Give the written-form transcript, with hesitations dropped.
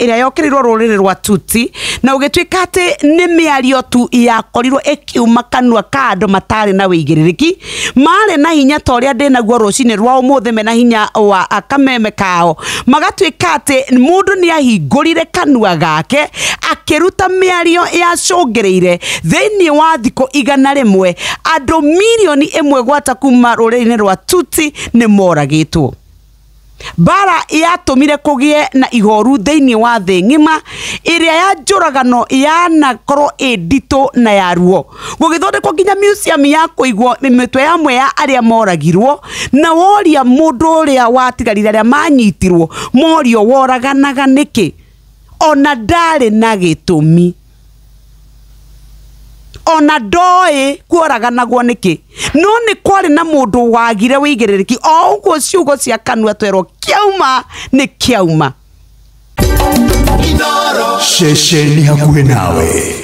ĩrĩa yokĩrĩirwo rũrĩrĩ rwa Tutsi, na ũgĩtuĩka atĩ nĩ mĩario tu yakorirwo ĩkiuma kanua ka andũ matarĩ na wĩigĩrĩrĩki, marĩ na hinya ta ũrĩa ndĩnaguo rũcinĩ rwa ũmũthĩ, mena hinya wa kameme kao, magatuĩka atĩ mũndũ nĩ ahingũrire kanua gake akĩruta mĩario yacũngĩrĩire thĩinĩ wa thikũ 100 andũ mirioni 1 gwata kuma rũrĩrĩ-inĩ rwa Tutsi nĩ moragĩtwo. Mbara yatũmire kũgĩe na ihoru thĩinĩ wa thĩ ng'ima ĩrĩa ya njũragano yanakorwo ĩ nditũ na ya ruo, gũgĩthondekwo nginya museum ya kũigwo mĩtwe yamwe ya arĩa moragirwo, na woria mũndũ ũrĩa watigarire arĩa manyitirwo morio woraganaga nĩkĩ, ona ndarĩ na gĩtũmi, ona ndoĩ kuoraganagwo nĩkĩ, no nĩ kwarĩ na mũndũ wagire wĩigĩrĩrĩki. O ũguo ciugo cia kanua twerwo kĩauma nĩ kĩauma. Ceceni hakuhĩ nawe.